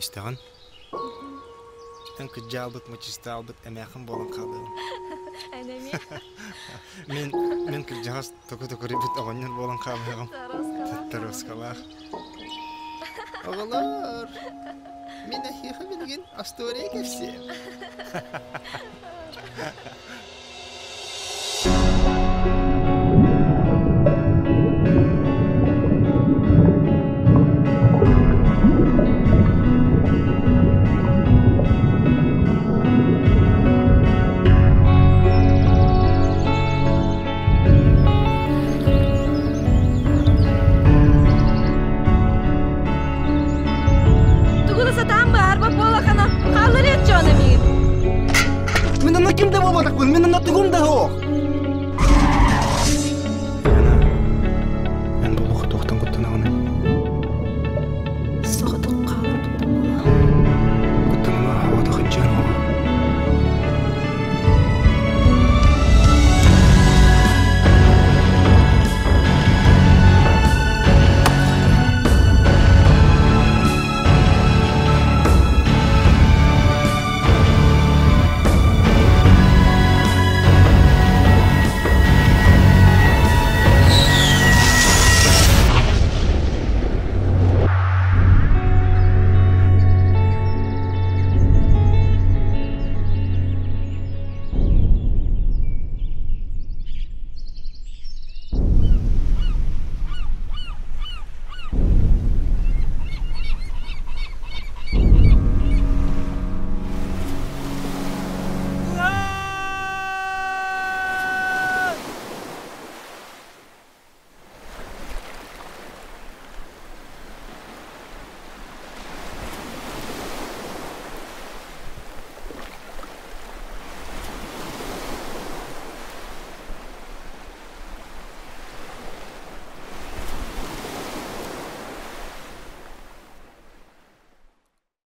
Истэҕин? Эн кыдьаалбыт, мычыстаалбыт эмээхин буолан хаалыаҕым. Эн эмиэ? Мин, мин кырдьаҕас току-токуруйбут оҕонньор буолан хаалыаҕым. Тароскалаах. Оҕолор, мин эһиэхэ билигин остуоруйа кэпсиэм. Тугу да сатаан баарбат буолахана хаалларыат дьон эмиин. Мин онно ким да буолбатахпын, мин онно тугум да суох.